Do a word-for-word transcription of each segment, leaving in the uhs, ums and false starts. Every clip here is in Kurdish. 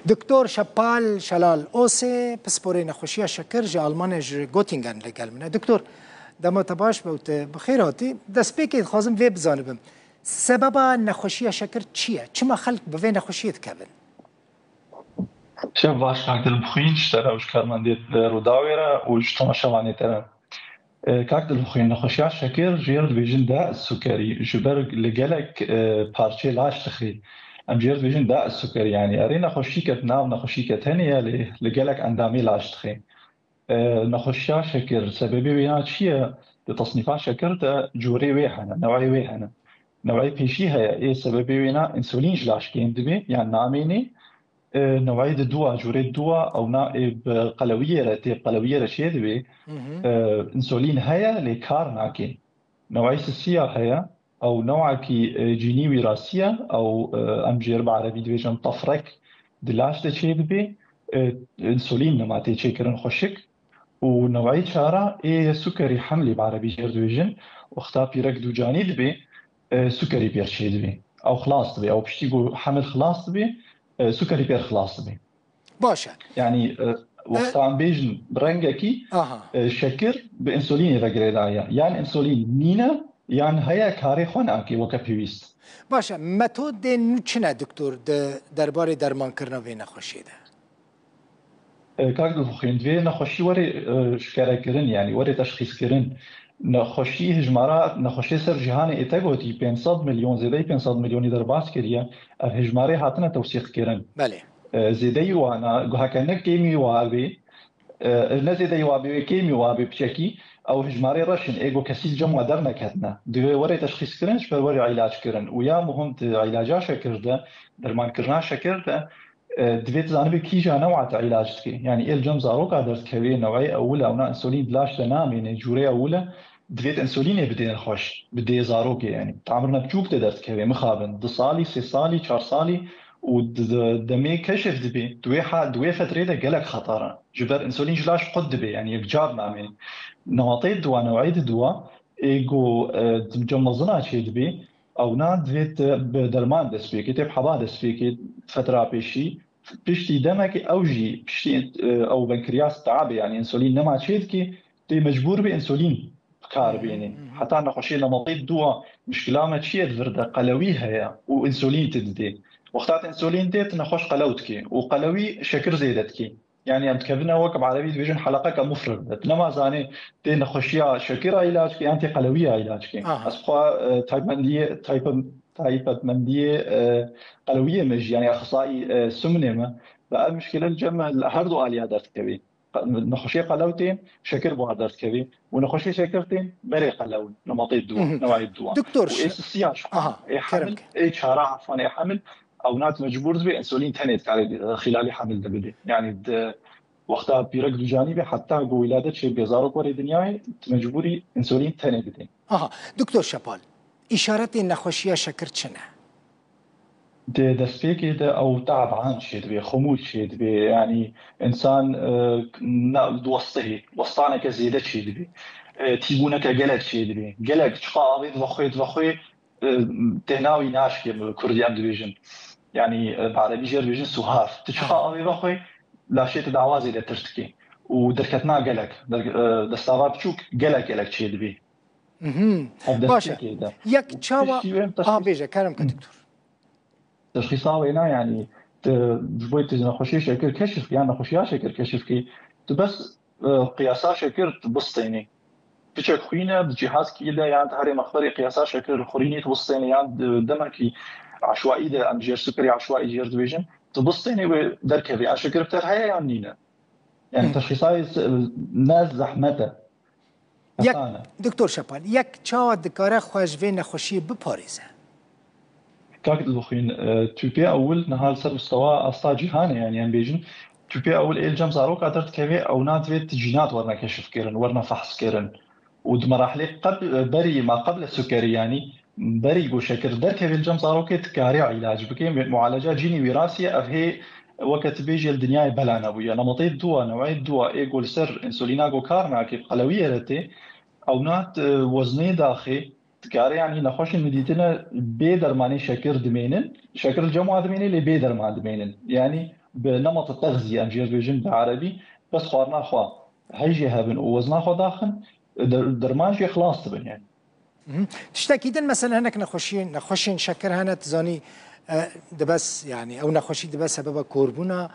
Doktor Şepal Şelal Osê, pisporê nexweşiya şekir ji Almanya, ji Göttingen li gel min e. Doktor, dema te baş be û te bi xêr hatî. Destpêkê dixwazim vê bizanibim. Sebeba nexweşiya şekir çi ye? Çima xelk bi vê nexweşiyê dikevin? Şev baş, kak Dilbixwîn, ji te re û ji karmendê Rûdawê re û ji temaşevanê te re. E, kak Dilbixwîn, nexweşiya şekir jê re dibêjin da'is sukerî, ji ber li gelek, e, parçê laş dixê. Em jê re dibêjin da'is sukerî, yanî erê nexweşîke nav nexweşîke tenê ye, lê li gelek endamê laş dixê. E, nexweşiya şekir, sebebê wê ya çi ye? Di tesnîfa şekir de cûrê wê hene, new'ê wê hene. New'ê pêşî heye, ê sebebê wê na însulîn ji laş kêm dibê, yan namênê. E, new'ê di dû a, cûrê dû a, ew na ê bi qelewiyê re tê, qelewiyê re çê dibê, Hı hı. e, însulîn heye, lê kar nake. New'ê sisiya heye, ew new'ekî, e, cînî wîrasî ye, ew, e, em jê re bi erebî dibêjin tefrek, di laş de çê dibê, e, însulîn nema tê çêkirin xweşik. Û new'ê çara ê sukerî hemlê bi erebî jê re dibêjin, wexta pîrek dûcanî dibê, e, sukerî pêr çê dibê. Ew xilas dibê, ew piştî ku hemil xilas dibê, e, sukerî pêr xilas dibê. Baş e. Yanî, e, wexta em bêjin bi rengekî, Aha. e, şekir bi însulînê ve girêdayî ye. Yan însulîn nîne, yan heye karê xwe nake weke pêwîst. Baş e, metodên nû çi ne, doktor, di derbarê dermankirina vê nexweşiyê de? E, kak Dilbixwîn, divê nexweşî were, e, şikerekirin, yanî were teşxîskirin. Nexweşî, hijmara nexweşê ser cîhanê ê te gotî pênc sed milyon, zêdeyî pênc sed milyonî derbas kiriye. Ev hijmarê hatine tewsîqkirin. Belê. E, zêdeyî wana, heke ne kêmî wa bê, e, ne zêdeyî wa bê, wê kêmî wa bê piçekî, ew hijmarê reş in, ê ku kesî li cem wa derneketine. Divê were teşxîskirin, ji ber were îlac kirin. Û ya muhim di îlaca şekir de, dermankirina şekir de, e, divê tu zanibî kîja new'a te îlac dike. Yanî ê li cem zaroka derdikevê, new'ê ewil e, ewna însulîn di laş de namêne, cûrê ewil e, divê tu însulînê bidê nexweş, bidê zarokê, yanî. Tamirna biçûk de derdikevê, mixabin, du salî, sê salî, çar salî û di, di, demê keşif dibê, di wê ha-, di wê fetrê de gelek xetar e. Ji ber însulîn ji laş qut dibê, yanî yekcar namêne. Nematê dû a, new'ê di dû a, ê ku, e, di cem mezina çê dibê, ewna divê te bi derman dest pê kê, tê bi heba dest pê kê, fetra pêşî, piştî demekê ew jî, piştî, e, ew benkriyas te'abê, yanî însulîn nema çê dikê, tê mecbûr bê însulîn bi kar bênê. Hı hı. Heta nexweşiyê nematê dû a, mişkila me çi ye di vir de? Qelewî heye û însulîn tu didê. Wexta tu însulîn dê, tu nexweş qelew dikê û qelewî şekir zêde dikê. Yanî em dikevine wek bi erebî dibêjin heleqeke mufrir de. Tu nema zanê tê nexweşiya şekira îlac ke yan tê qelewiya îlac ke. Aha. Ez xwe, e, taypmendiyê, taype-, taypetmendiyê, e, qelewiyê me jî, yanî exisayî, e, sumnê me, bi ev mişkile li cem me li her du aliya derdikevî. Qe-, nexweşiyê qelew tên, şekir buhar derdikevî. Û nexweşiyê şekir tên, berê qelew, nematê dû, Hı hı. newayê dû. Doktor, Û ê sisiya ji xwe, Aha, ê kerem hemil, ke. ê çara, afwan, ê hemil, ew nat mecbûr dibe, însulîn tenê dikare, e, xîlalî hemil de bide. Yanî di wexta pîrek dûcanî be, heta ku wîladet çê bê, zarok were dinyayê, tu mecbûrî însulîn tenê bidê. Aha, Doktor Şepal, îşaretên nexweşiya şekir çi ne? Di destpêkê de ew te'eb an çê dibe, xumûl çê dibe, yanî însan, e, ne, diwestihê, westaneke zêde çê dibe, e, tîbûneke gelek çê dibe, gelek çiqa avê divexwê, divexwê, e, têhna wî naşkê, bi kurdî em dibêjin. Yanî, e, bi erebî jê re dibêjin suhar. Tu çiqa avê vexwê, laşê te dawa zêdetir dike. Û derketina gelek, der-, e, destava biçûk gelek gelek çê dibê. Mhm. Ev Baş e. destpêkê de. Yek Û çawa piştî wê Aha, teşxîs bêje, kerem ke, Hı. doktor. Teşxîsa wêna, yanî, tu ji bo tu nexweşiyê şekir keşif, yan nexweşiya şekir keşif kî, tu bes, e, qiyasa şekir tu bistênî. Piçek xwîn e, bi cîhazkî de, yan tu herê mexberê qiyasa şekir xurînî tu bistênî, yan di demekî eşwaî de, em jêr sukerî eşwaî jêr dibêjin, tu bistênî wê derkevê. A şekir bi te heye yan nîne? Yani Hı. teşxîsayê se-, ne zehmet e. Yek, Hesane. Doktor Şepal, yek çawa dikare xwe ji vê nexweşiyê biparêze? Kak Dilbixwîn, e, tûpê ewil niha li ser mistewa asta cîhanê, yani em bêjin, tûpê ewil ê li cem zaroka derdikeve, ew na divê ti cînat werine keşifkirin, werine fehskirin. Û di merahlê qeb-, berî ma qeble sukerî, yanî berî ku şekir derkeve li cem zarokê, tu karî îlac bike. Mualeca cînî wîrasî ye, ev hê weke tu bêjî li dinyayê bela nebûye. Nematê dû a, newayê dû a, ê ku li ser însulîna ku kar nake, bi qelewiyê re tê, ew na, e, weznê daxê, tu karî, yanî nexweşên min dîtine bê dermanê şekir dimênin, şekir li cem wa dimênê, lê bê derman dimênin. Yanî bi nemat texziye, em jê dibêjin bi erebî, bes xwarina xwe hej jê hebin û wezna xwe daxin, der-, derman jê xilas dibin yani. Mhm. Tiştekî din, mesela, hinek nexweşiyên, nexweşên şekir hene, tu zanî, e, dibe s-, yani, ew nexweşî dibe sebeba korbûna,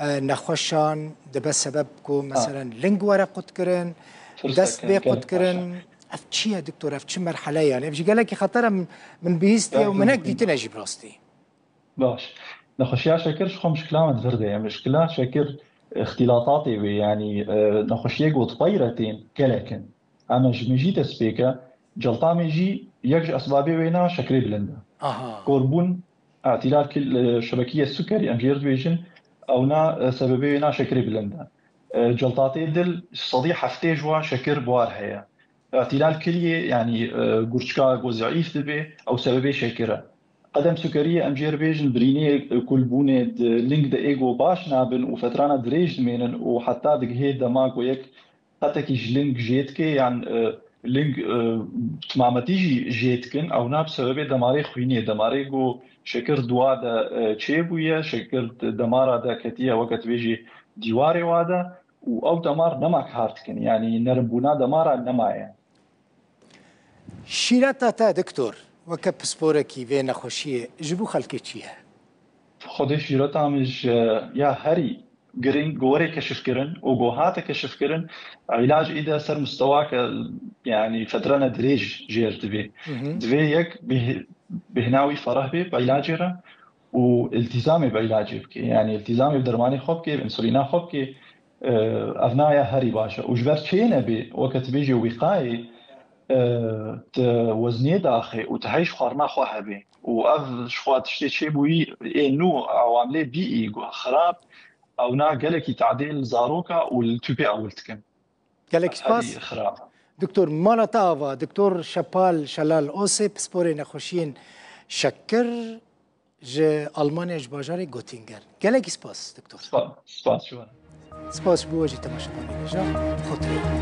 e, nexweşan, dibe sebeb ku, Ha. Mesela, ling were qutkirin, Firsa dest ke-, bê gelek qutkirin. Ev çi ye, doktor? Ev çi merhele ye? Yani, ev jî gelekî xeter e, min, min bihîstiye û min hinek dîtine jî bi rastî. Baş. Nexweşiya şekir ji xwe mişkila me di vir de ye. Mişkila şekir, îxtîlatatê wê, yanî, e, nexweşiyê ku di pey re tên gelek in. Em ji mêjî dest pê ke, celtamê jî yek ji esbabê wêna şekirê bilind e. Aha. Korbûn, îtîlal kil-, e, şebekiyê sukerî, em jê re dibêjin, ewna, e, sebebê wêna şekirê bilind e. E, celtatê dil, sedî heftê ji wan şekir bi war heye. Îtîlal kiliyê, yanî, e, gurçika ku zeîf dibe, ew sebebê şekir e. Qedem sukeriyê em jê re bêjin, birînê, e, kulbûnê di ling de ê ku baş nabin û fetrana dirêj dimênin û heta digihê dema ku yek qetekî ji ling jê dike yan, e, ling, e, timametî jî jê dikin, ew na bi sebebê demarê xwînê, demarê ku şekir di wa de, e, çêbûye, şekir di demara de ketiye, weke tu bêjî dîwarê wa de, û ew demar nema kar dikin, yanî nerimbûna demara nemaye. Şîreta te, doktor, weke pisporekî vê nexweşiyê ji bo xelkê çi ye? Xwedê şîreta min ji ya herî giring ku were keşifkirin û ku hate keşifkirin, îlac î de ser mistewake, yanî fetrene dirêj jêr dibê. Hı hı. Divê yek bih-, bêhna wî fereh bê bi îlacê re û îltîzamê bi îlacê bike. Yanî îltîzamê bi dermanê xwe bike, bi însulîna xwe bike. E, ev naya herî baş e. Û ji ber çênebê, weke tu bêjî wîqayê, e, tu weznê daxê û tu heyş xwarina xwe hebê. Û ev ji xwe tiştê çêbûyî ê nû, ewamlê bî î xirab, ew na gelekî tadê li zaroka û li tûpê ewil dikin. Gelek spas. Doktor, mala te ava, Doktor Şepal Şelal Osê, pisporê nexweşiyên şekir ji Almanya, ji bajarê Göttingen. Gelekî spas, Doktor. Spas, spas ji we. Spas ji bo we jî, temaşevanê hêja. Xatirê.